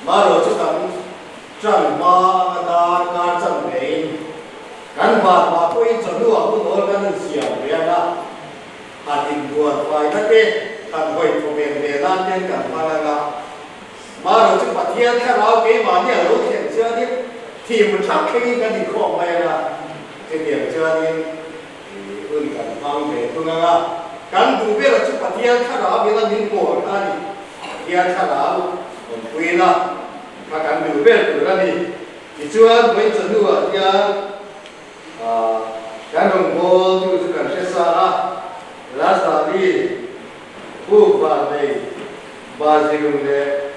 Marawh chu kan ṭan hma anga dar kar chan vein kan van hma pawhin chawhnuah hun awl kan insiam ve anga han inbuan faina te han hawi thaw ven ve nan ten kan hmang anga marawh chu Pathian thlarau keimahni a lo thlen chuanin thim ṭhak thlengin kan inkhawm mai anga chutiang chuanin hun kan hmang ve thung anga kan duh ber chu Pathian thlarau ina min pawl kha a ni. Pathian thlarau awmpuina kha kan duh ber tur a ni. Tichuan, vawi chawhnuah hian kan rawngbawltu chu kan hre sa a, Rajdhani puk vannei Bazirung leh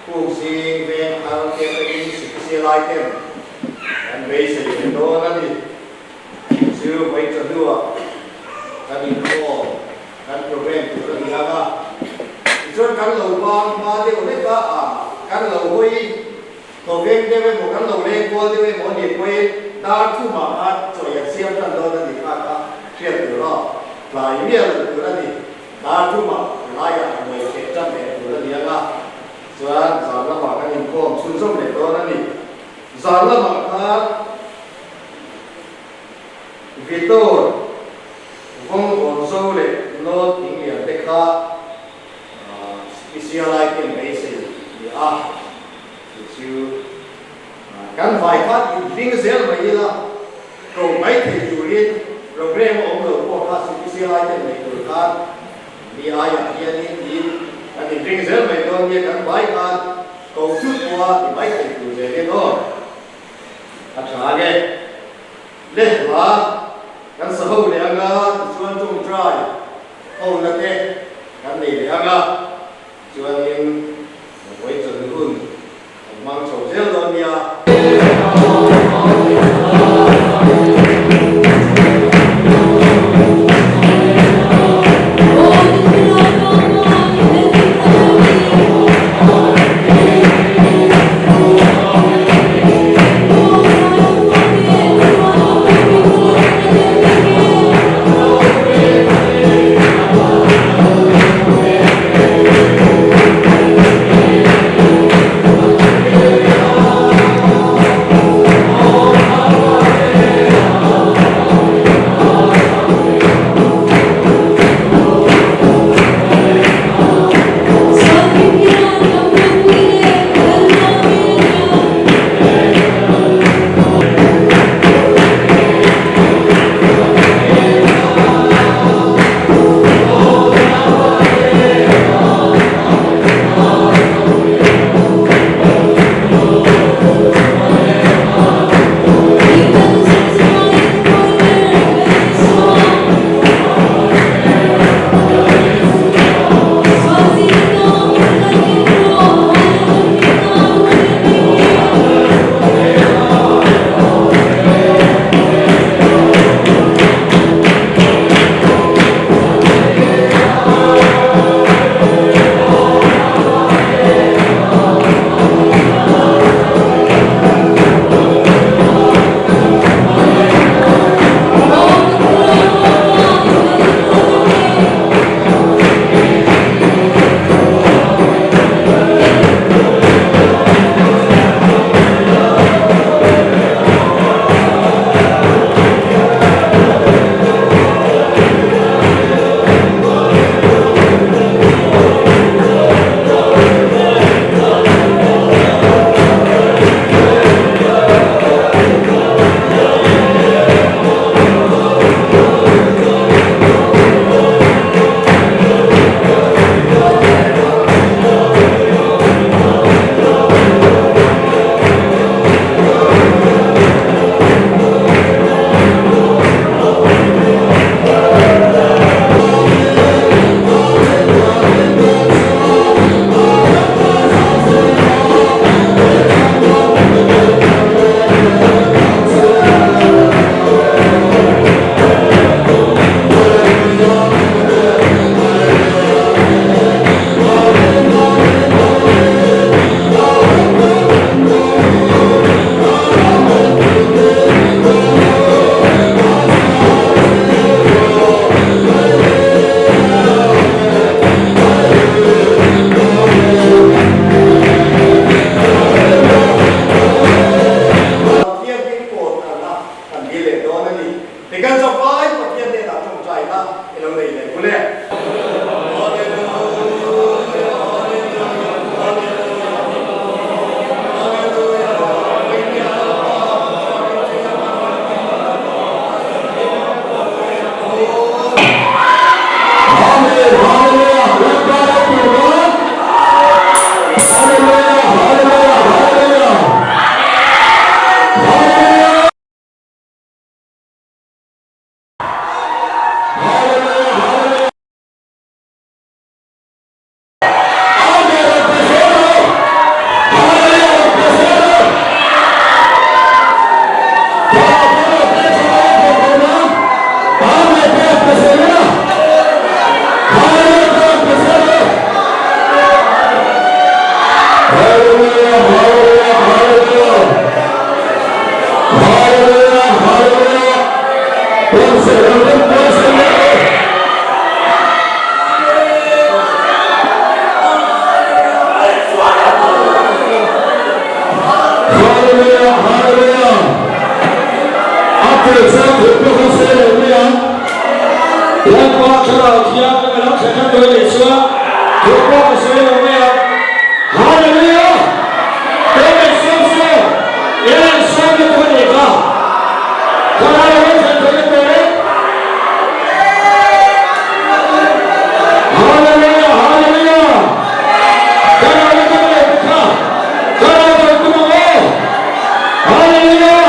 puk zing veng thar te atangin Sipisia lai ten kan beisei ve dawn a ni. Chu vawi chawhnuah kan inkhawm. Kan program tur a ni ang a, tichuan kan lo bang hma deuh hlek a, a kan lo hawi thaw veng deuh emaw, kan lo leng kual deuh emaw a nih pawhin dar thumah khan chawi an siam tan dawn a ni kha kha hriat tur a, tlai miah loh tur a ni. Dar thumah laiah ruai theh tan leh tur a ni ang a, chuan zan lamah kan inkhawm chhunzawm leh dawn a ni. Zan lamah khan Vitor vawng awn zo leh North Inglian te kha special item beisei ni a, chu chu kan vai khan inhling zel mai ila, ko mai thei turin program a awm lo pawh kha special item nei tur khan mi aiah hianin tiin kan inhling zel mai dawn nia kan vai khan ko thut pawha ti mai thei tur zelin aw. A tha nge? Le hla kan sa ho leh anga tichuan tawngtai hona te kan nei leh anga chuanin vawi chawlh hun kan hmang chho zel dawn nia. tel chuan thu pawh kha sawi lo mai ang. Lalpa Thlarau Thianghlim a lo thlen a tawi leh chuan thu pawh ka sawi lo mai ang. Hallelujah! Tawngei sawm saw, Ellen sawm na thu a nih kha. Thlarau a lo thlen theih na tur in. Hallelujah! Hallelujah! Thlarau na kan leh te kha. Thlarau dang tum ang aw. Hallelujah!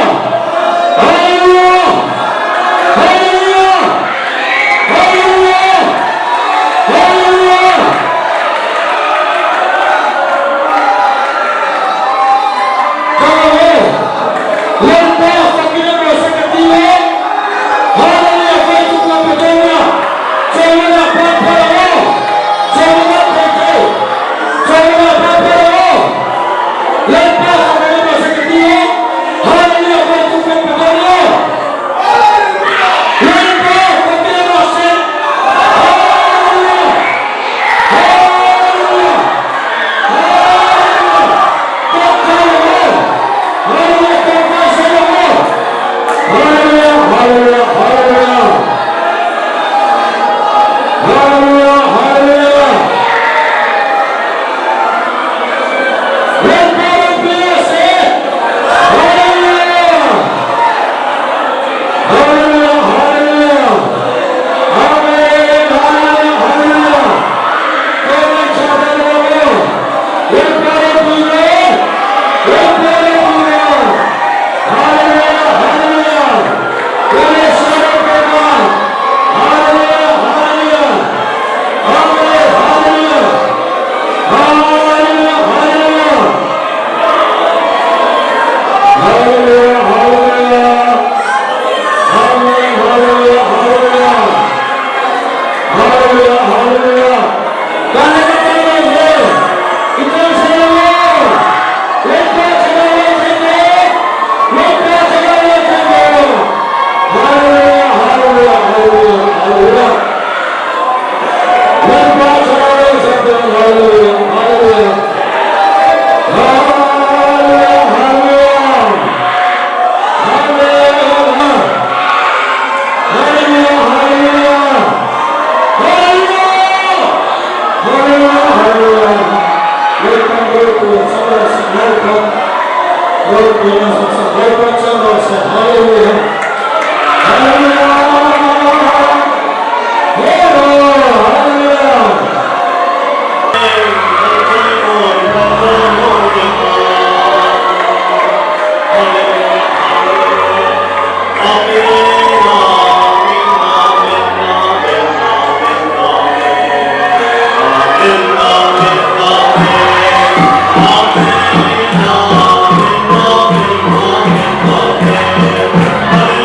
Hallelujah! Hallelujah! Hallelujah! Hallelujah! Kang aw! Lalpa fakin a rawh se ka ti e! Hallelujah! Kai chu ka pe dawn a, Chawlana pan phal ang aw! Chawlana thei thei! Chawlana pan phal ang aw! Lalpa fakin a rawh se ka ti e! Hallelujah! Kai chu ka pe dawn a! Lalpa fakin a rawh se! Hallelujah! Hallelujah! Hallelujah! Tawngtai ang aw! Hallelujah! Tawngtai sawi ang aw! Hallelujah! Hallelujah! Hallelujah! Hallelujah! Hallelujah! Lalpa ropui rawh se! Hallelujah! Hallelujah! Hallelujah! Amen! Hallelujah! Hallelujah! Tawngtai tha deuh rawh aw! Lalpa ropui rawh! Lalpa ropui rawh! Hallelujah! Hallelujah! Lalesua ropui rawh! Hallelujah! Hallelujah! Amen! Hallelujah! Hallelujah! Hallelujah! Hallelujah! Hallelujah! Amen! Hallelujah! Hallelujah! Hallelujah! Hallelujah! Hallelujah! Hallelujah! Hallelujah! Hallelujah! Hallelujah! Hallelujah! Hallelujah! Hallelujah! Hallelujah! Welcome to Welcome. Hallelujah! Hallelujah! Hallelujah!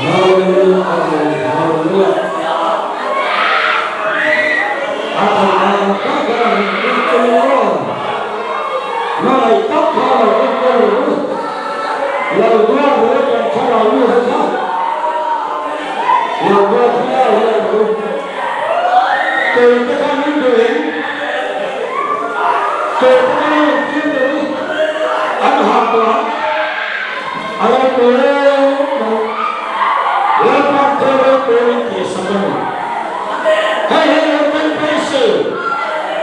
Hallelujah Amen Hallelujah A theih dan tak ber a min pui che u aw. Hmangaih tak kha lo enkawl rawh u. Lo duat rawh u kan thlarau nu ho kha. Lo duat hial hial rawh u. Kei te kha min duh em? Kei te kha lo intir rawh u. An hah tawh ang. A ropui em mai. Lalpa thil ropui min tihsak a ni. Hei hi lo kan beisei.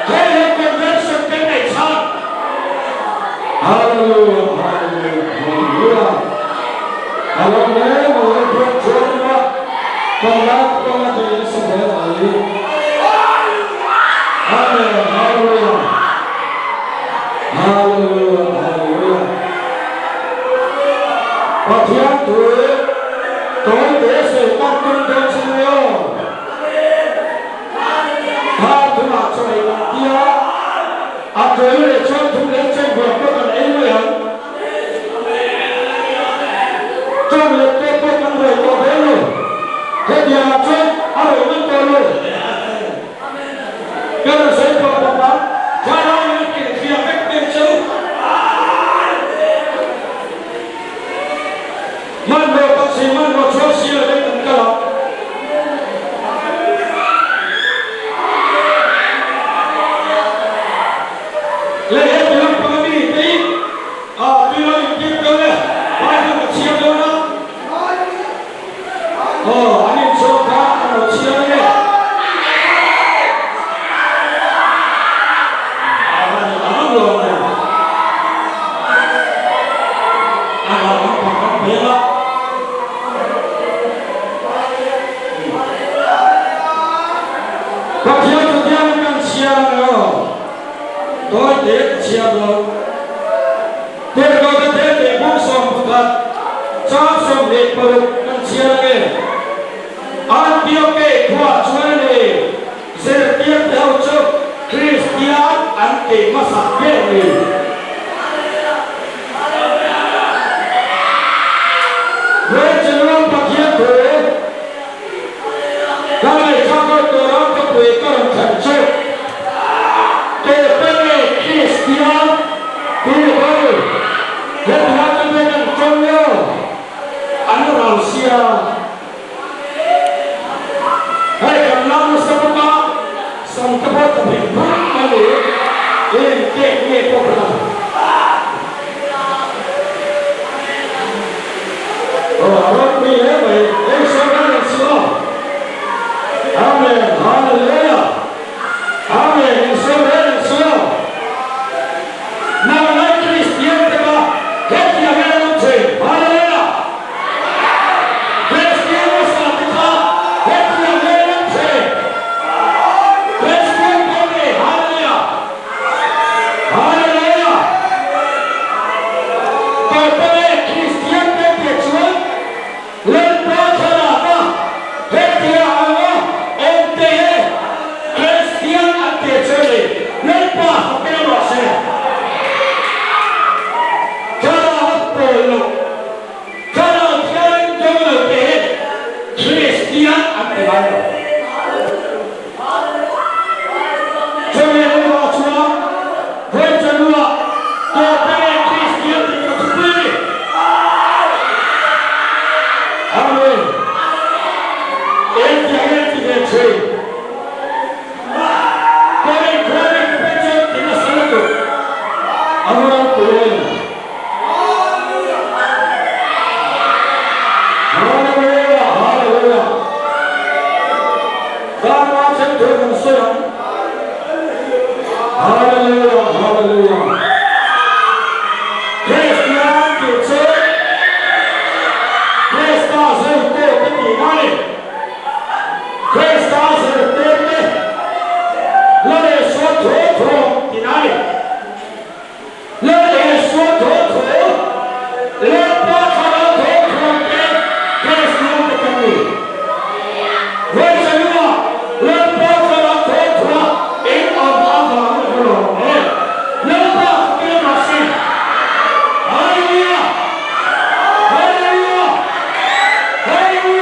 Hei hi convention kan neih chhan. Hallelujah, hallelujah, hallelujah. A lo hle mai a biak chuan emaw kan lak pawh a thei nasa hle mai. Amen, hallelujah. Hallelujah, hallelujah. Pathian thu tawi te sawi tak tum dawn chu ni aw. Kha thumah chaw ei kan tia, a tawi leh chuan thum leh chen buak pawh kan ei mai ang. Tawng leh te pawh kan rawi tawh dawn lo. Hetiangah chuan a rawi man tawh lo. Ka rawn sawi tawh bawk a, Thlarau in a kilhfiah vek ber che u. Hmanraw tak si, hmanraw chhuak si lo vek kan kal a. Lei heti lampang a mi te in a tui lo intir dawn e, Bible ka chhiar dawn a. Aw, an inchhuak kha a lo chhiar nge? Pathian chu tiangin kan chhiar ang e aw. Tawi te ka chhiar lo. Tirhkohte Thete bung 11 chang 26 kan chhiar ang e. Antioke khuaah chuan a ni. Zirtirte ho chu Kristian an ti hmasa ber ni. Hmeichhe Pathian thu ka ngaihthlak ho tura khawpui ka rawn thlen chu tute nge Kristian ti ni ko ni. Hetiang chu vek an tawng lo, an rau sia. Hei kan la nasa bawk a, sam te pawh ta phei phung mai ni, eng kek nge pawh ka la. Aw a ropui hle mai, eng sawi kan rawn si aw. Amen, Hallelujah. Amen, eng sawi reng rawn si aw. Hmanlai Kristian te kha hetiang hian an awm thin. Hallelujah. Kristian hmasa te kha hetiang hian an awm thin. Kristian pawh ni. Hallelujah. Hallelujah. Tawpale Kristian te tih chuan Lalpa thlalak a hetia anga awm te hi Kristian an tih chu a ni. Lalpa fak ila rawh se. Thlalak a pawl loh. Thlarau thiangin dawng lo te hi Kristian an ti ngai lo. Chumi ruah chuan Vawichanuah tawpte nge Kristian tih ka thupui a ni. Amen. Engtiang nge ti ve thin? Kawng khuarin ka pe chuan ti nasa lutuk. A ropui em? Hallelujah, hallelujah. Darma then thu kan sawi ang. Hallelujah, hallelujah. Kristian tih chu Krista zirtu te tihna a ni. Krista zirtir te la leh sual thu thu tihna a ni. Lal Isua thaw thaw, Lalpa Thlarau thaw thaw te Kristian te kan ni. Vawichanu ah Lalpa Thlarau thaw thaw a eng awm avangin ka lawm e. Lalpa fakin a rawh se. Hallelujah! Hallelujah! Hallelujah!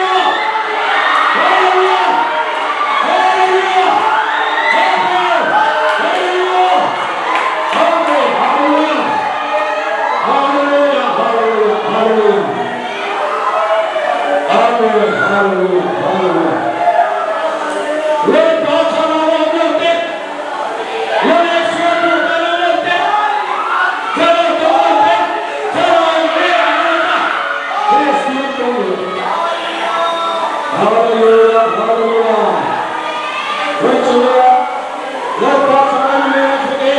Amen Hallelujah Hallelujah Lalpa thlarau awm lo te Lal Isua tur kan awm lo te Thlarau tawng lo te Thlarau nge an awm a Kristian tawng lo Hallelujah Hallelujah Vawichunga Lalpa thlarau nge an thawk e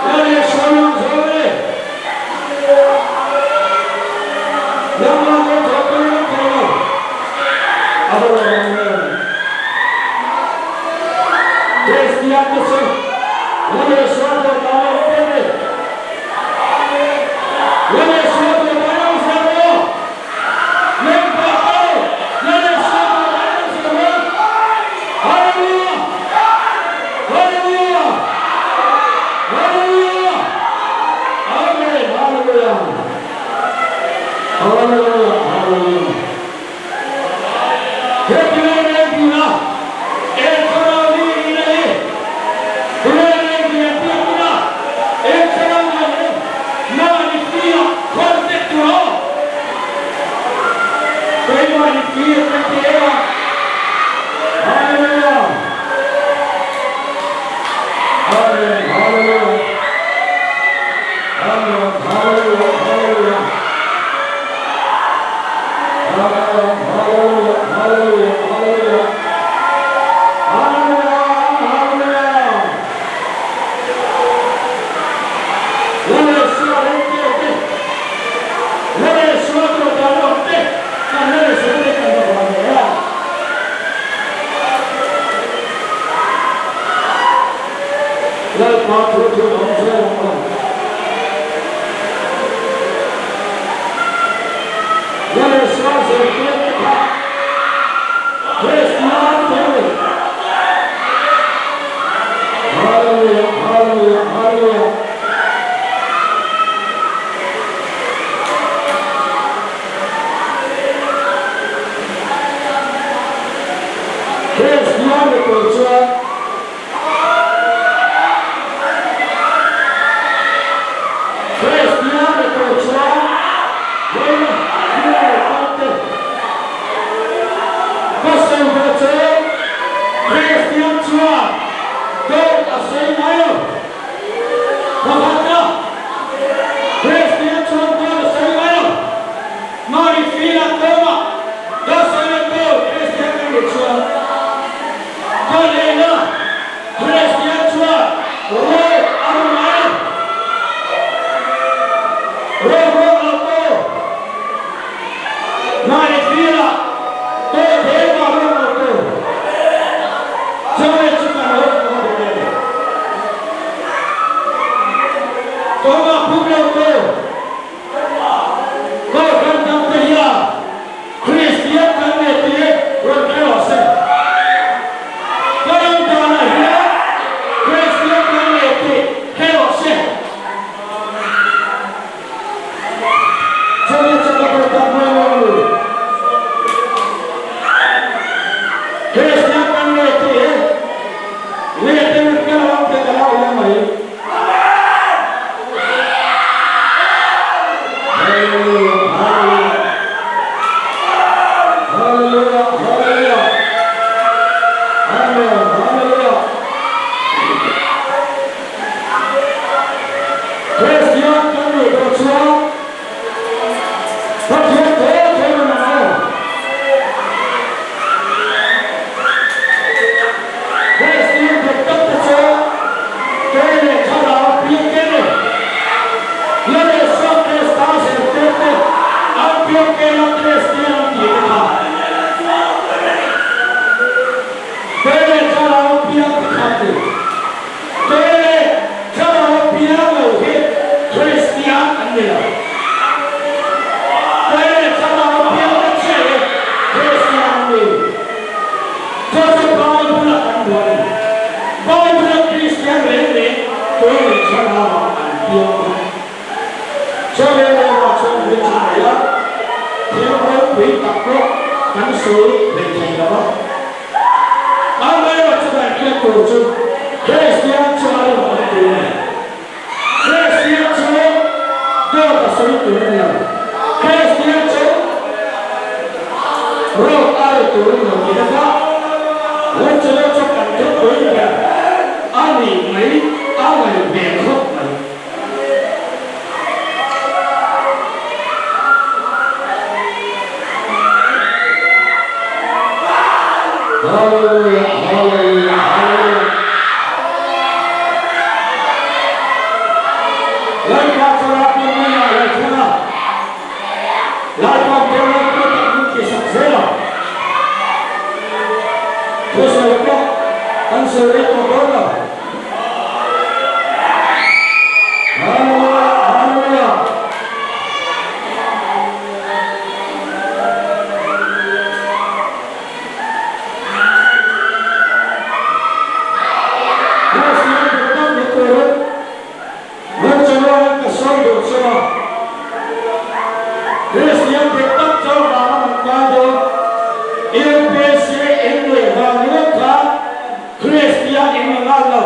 Lal Isua lang zawng e Nangmah kan thawhpui ngam thei lo. A va lo awm em? Kristian te chu Lal Isua dawhkan a awm ber ni. Lal Isua dawhkan a awm zel maw? Lalpa pawh Lal Isua dawhkan a awm zel maw? Hallelujah! Hallelujah! Hallelujah! Amen! Hallelujah! Hallelujah! Hallelujah! He tilai reng tura eng thlarau hi in a hi? Tilai reng tura piak ila eng thlarau lian hi mahni fia khawn tek tur aw? Keimahni fia kan ti em a? Hallelujah! Amen! Hallelujah! Amen! Hallelujah! Hallelujah! Amen! Hallelujah! Hallelujah! Hallelujah! Hallelujah! Hallelujah! Lalesua rengte te, Lalesua dawhdan awm te, kan Lalesua te kan va vang ve a. Lalpa thu chu awm zel ang aw. Lalesua zirtir te kha Kristian te a ni. Hallelujah, hallelujah, hallelujah. Kristian ni tur chuan Kristian ni tur chuan Vawiina thil lo kal te ka sawi ve che Kristian chuan dawt a sawi ngai lo. Pakhatna, Kristian chuan dawt a sawi ngai lo. Mahni feel a tlawm a, dawt sawi lo tur Kristian kan nih chuan ka lehna Kristian chuan rawk a ru ngai lo. Rawk rawk lo tur Mahni feel a tawh thei mah rawk lo tur Chawlei chu kan rawk lo a dik em? Tawngah phum lo tur. Kohhran dangte hian Kristian kan nei tih rawn hre rawh se. Ka ram danah hian Kristian kan nei tih hre rawh se. Chumi chu ka duh tak mai lo ni. Kristian kan nei tih hi lehten ka lo awm thei ta lo hle mai. Hallelujah, hallelujah. Hallelujah, hallelujah. Amen, hallelujah. Kristian kan nih tawh chuan Pathian tho tho in ang aw. Kristian dik tak te chu kei leh thlarau piang te ni. Lal Isua Krista zirtir te an piang ke la Kristian an tih te kha. Kei leh thlarau piang te kha an ni. Kei leh thlarau piang lo hi Kristian an ni lo. Kei leh thlarau piang te chiah hi Kristian an ni. Chu chu Bible ah kan buai a ni. Bible a Kristian reng reng tui leh thlarau ah an piang bawk. Chawlei lamah chuan rin chu nei a, thil ropui tak pawh kan sawi hlei thei lo a. Amaherawhchu kan hriat tur chu Kristian chu a rinawm tur a ni. Kristian chu dawt a sawi tur a ni lo. Kristian chu Road a rel turin lo ti bawk a, Rochelo chu kan thupui ber a nih mai a ngaih hmel khawp mai. Hallelujah, hallelujah, hallelujah. Lalpa chu Rapi Maiah a lo thleng a. Lalpa Bialna pawh tak min tihsak zel a. Thusawi pawh kan sawi rei tawh dawn lo. Hallelujah, hallelujah. Kristian dik tak ni turin Hmeichhe ka sawi duh chu a, Kristian dik tak chuan vang a man kai dawn. UPC in nuih vang ringawt khan Kristian in a ngal lo.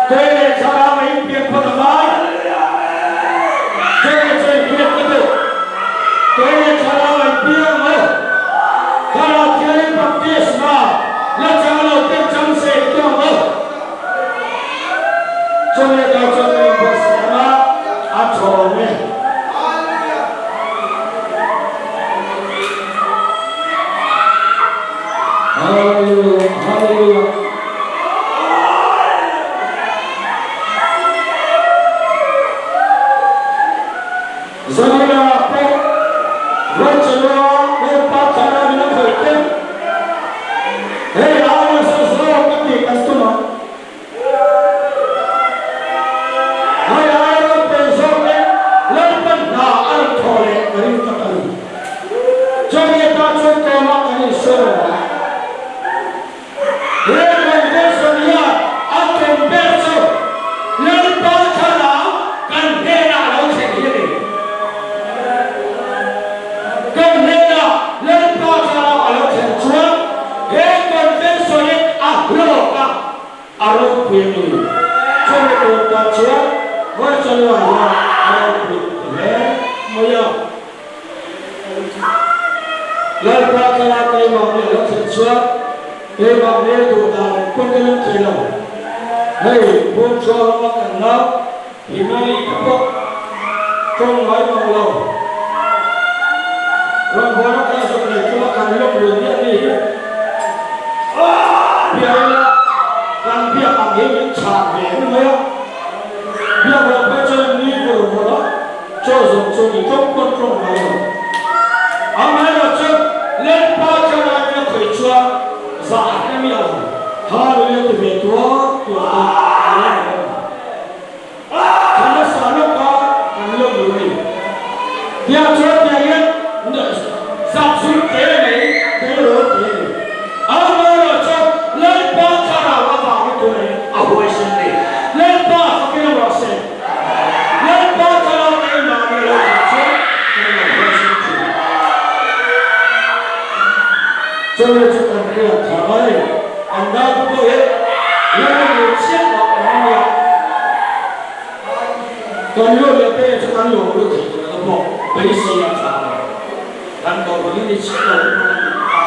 Tuai leh thlarau a inpian phawt a ngai. Chumi chu in hriat ka duh. Tuai leh thlarau a inpiang lo. Thlarau Thianghlim baptisma la chang lo ten chang se i tuang lo. Chumi kal chuan ka inbuatsaih ang a, a thaw e. Hallelujah, hallelujah. Zanina pawh Rochelo-a Lalpa thlarau in a khawih teuh. Hei ai nasa zawk a tih kan tum ang. Hei ai ropui zawk in Lalpa hna a rawn thawh leh ka ring tlat a ni. Chumi atan chuan tlawmah kan insawi lo ang. He convention hian a tum ber chu Lalpa thlarau kan hnenah lo thlen hi a ni. Kan hnenah Lalpa thlarau a lo thlen chuan he convention hi a hlawk a, a ropui a ni. Chumi tur tan chuan Vaichalua hian a ropui ka ti hle mai a. Lalpa thlarau keimah nih a lo thlen chuan keimah hmel duh dan ang pawn ka lem thei lo. Hei Bawngchaw lama kan nau Himali te pawh tawng ngai mang lo. Rawngbawlna kan zawk nei chunga kan lawm lui miah mi hi bia ila kan biak ang hi min chhan ve ni mai a. Biak loh phei chuan nui vur vur a. Chaw zawng chu ni tlawm pawn tlawm mai lo. Amaherawhchu, Lalpa thlalai ina khawih chuan zah a hrem i ang. Hallelujah ti ve tuar tuar te a lo ni reng. Kan nasa lawk a, kan lawm lo ni. Tiang chuan tiang hian zak zul te mai tleirawl te a ni. Amaherawhchu, Lalpa thlarau avangin tunah hian a huaisen ni. Lalpa fakin a rawh se. Lalpa thlarau keimah nih lo thei chu kan lo huaisen thin. Chawlh chu kan riak tha mai. Kan naute pawh hi lal leh chiah mah kan awm a. Kan lut leh pek chu kan lawm lut thei tur te pawh beisei a tha lo. Kan kohhran hi ni chiah lo te pawh kan ni bawk a.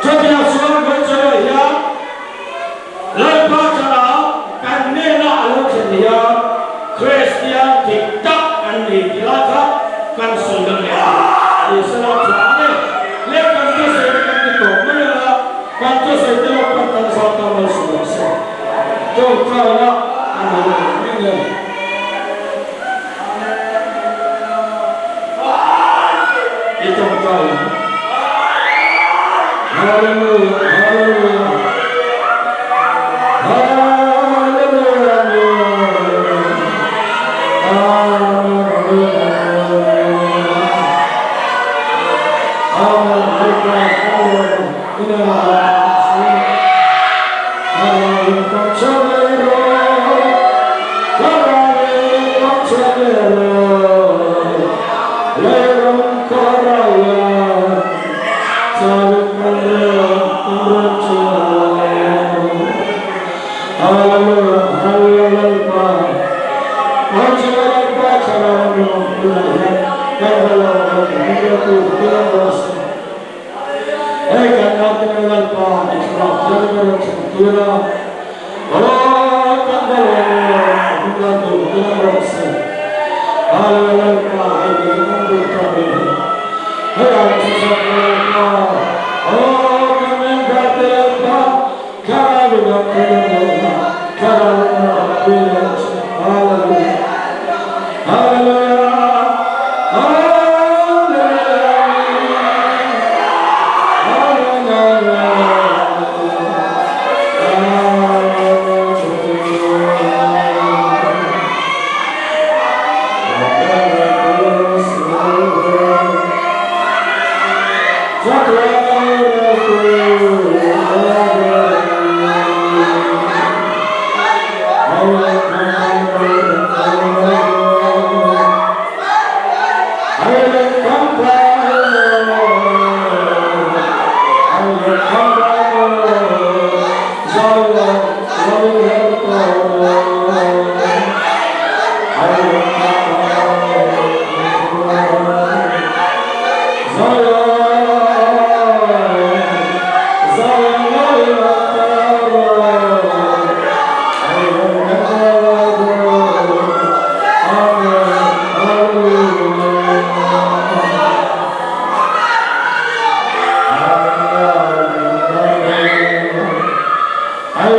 Chutiang chuan Vawichawlh hian Lalpa thlarau kan hnena a lo thlen hian Kristian dik tak kan ni ti lai kha kan sawi lang leh a ni. Isua thu ang e, leh kan thusawi te kan ti tawp mai ang a, kan thusawi te Lalpan kan zau ta malsawm rawh se. Tawngtaina a nei lo reng e. I tawngtai ang. Hallelujah, hallelujah. Hallelujah, hallelujah. Amen. Sak Lalpa, aw ka member te Lalpa, Thlarau in a pui a nia, Thlarau in a pui a che,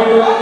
Hallelujah,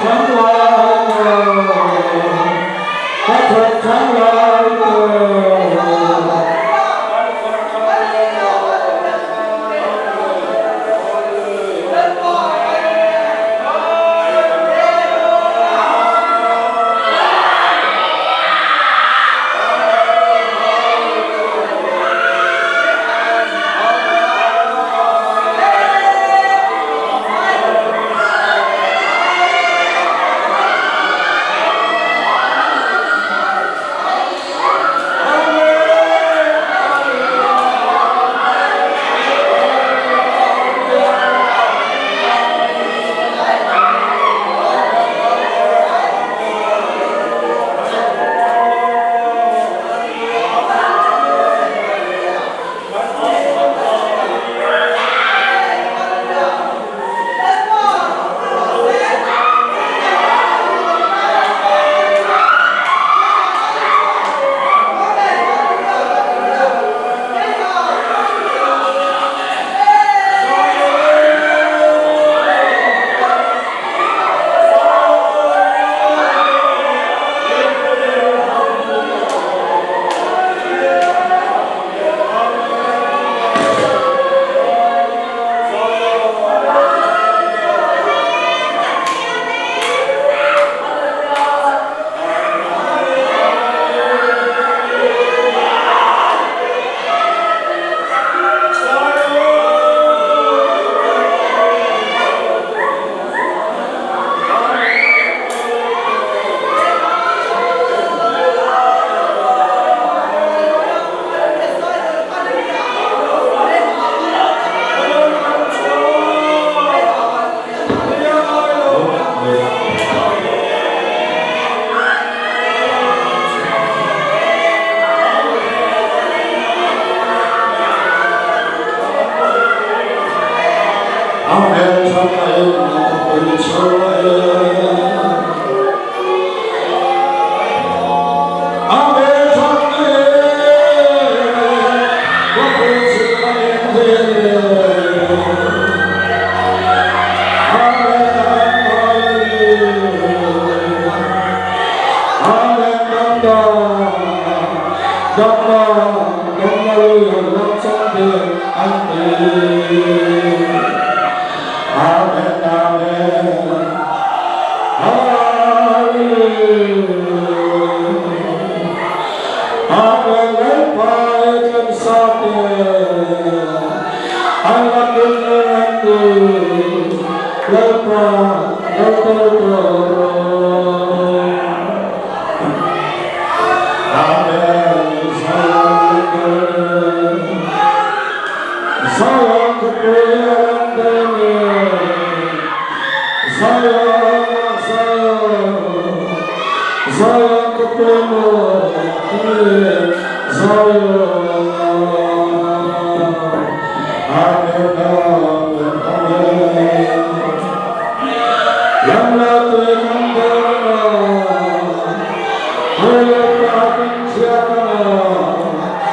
Hallelujah,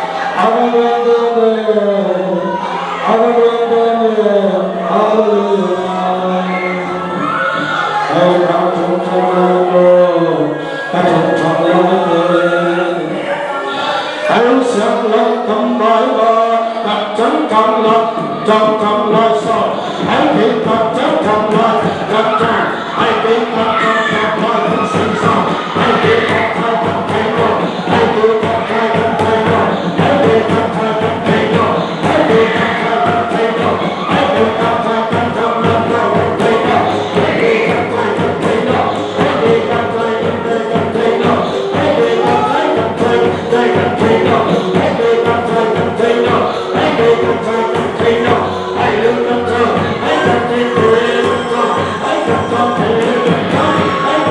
Hallelujah, Hallelujah, Hallelujah. Hei ka ṭawngṭai lai maw, ka ṭawngṭai lai e. Hei siang lo tam mai ma, ka ṭang ṭang la, ṭang ṭang lai sa. Hei kei ka ṭang ṭang lai, ṭang ṭang. Hei kei ka ṭang ṭang lai, ṭang sing sa. Hei kei ka ṭang ṭang thei lo, hei kei ka ṭang ṭang thei lo, hei kei ka ṭang ṭang thei lo, hei kei ka ṭang ṭang thei lo, hei kei ka ṭang ṭang ṭang ṭang ṭang thei lo, hei kei ka ṭang ṭang thei lo, hei kei ka ṭang ṭang ṭang thei lo, hei kei ka ṭang ṭang thei ṭang ṭang thei lo, hei kei ka ṭang ṭang thei lo, hei kei ka ṭang ṭang thei lo, hei lu ṭang ṭang, hei ṭang thei thei ṭang ṭang, hei ṭang ṭang thei ṭang ṭang, hei.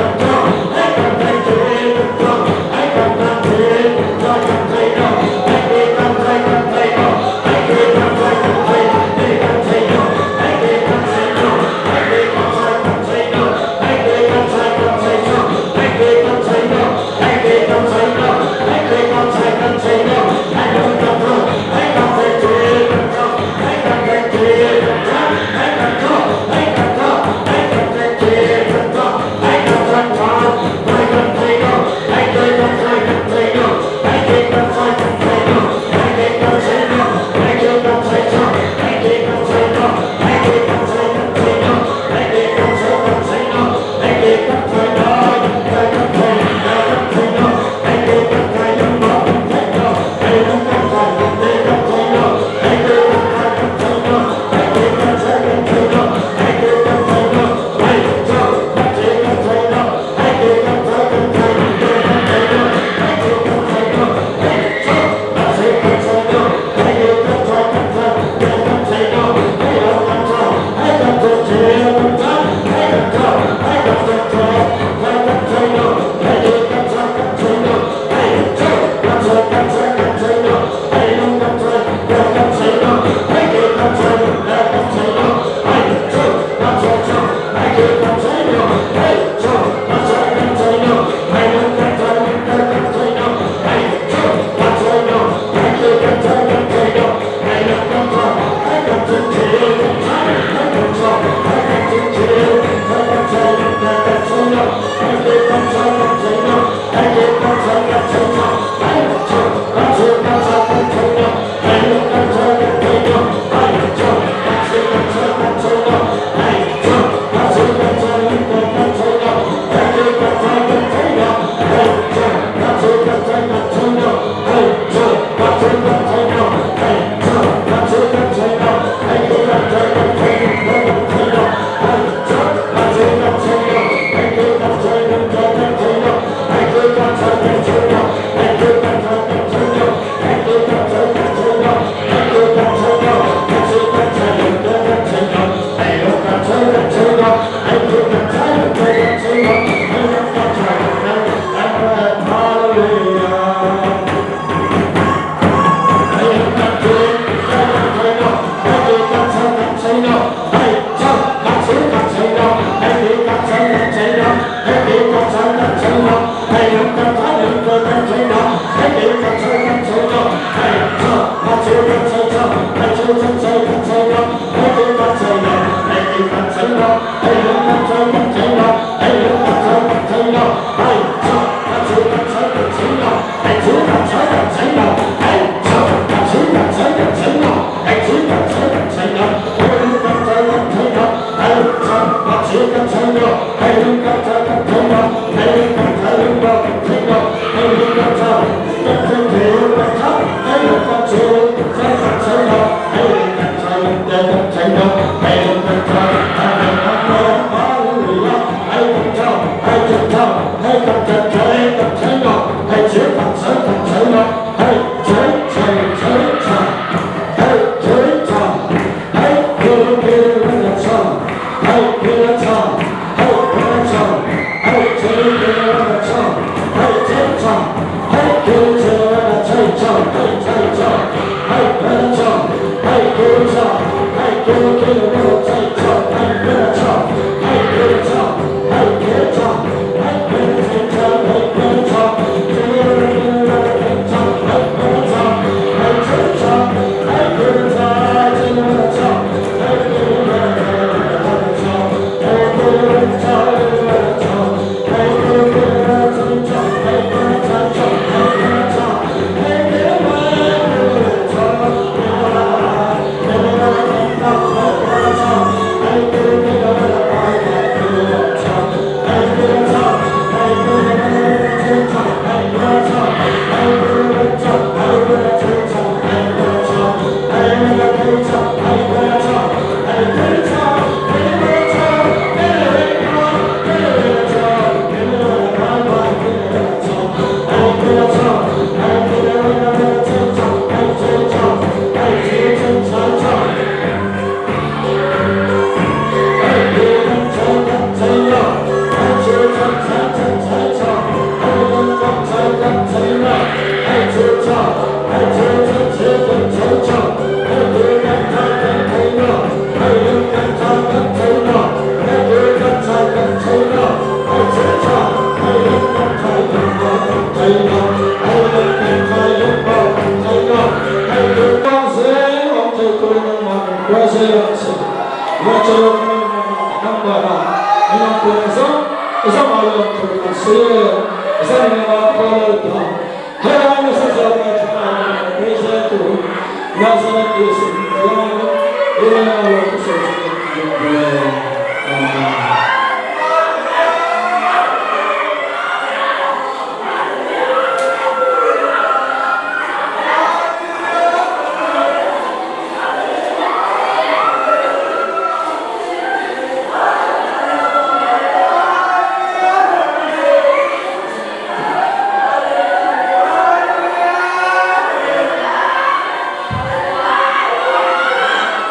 Brazil ang che. Rachel number a min pui zawng zawng a lawm thu kan sawi e. Zanin lama ka Lalpa helai nasa zawk a tha a Brazil tur Nazareth Isu chuan Elena lawm thu sawi chu kan ti dawn e. Amen.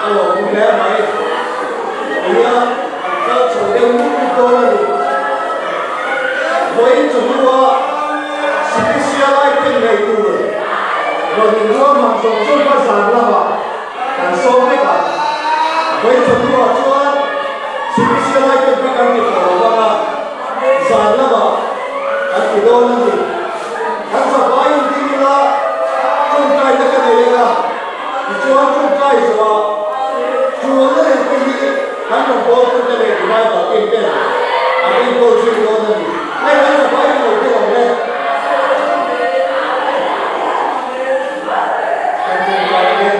A lawm hle mai. Nia, an kal chho deuh mup mup dawn a ni. Vawiin chawhnu a Sipisia lai pen ngei tur rawn inruam ang zawng zawng kha zan lamah kan sawm vek a. Vawiin chawhnu ah chuan Sipisia lai pen kha kan ti tawh lo vang a, zan lamah kan ti dawn a ni. Kan zavai in ding ila tawngtaina ka nei ang a, tichuan tawngtai zawhah Chuanna leh te hi kan rawn bawl tu te leh revival team ten an enkawl zui dawn a ni. Hei kan zavai ni lo deuh ang e. Kan tawngtai ang e.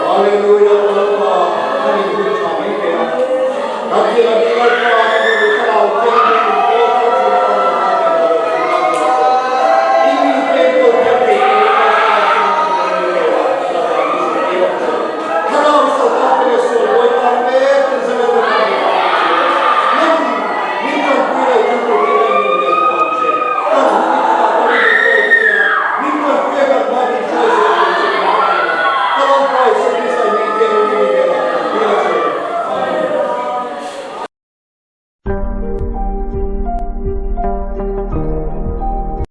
Hallelujah Lalpa kan in hun tha mai thei a. Kan thil a ni Lalpa.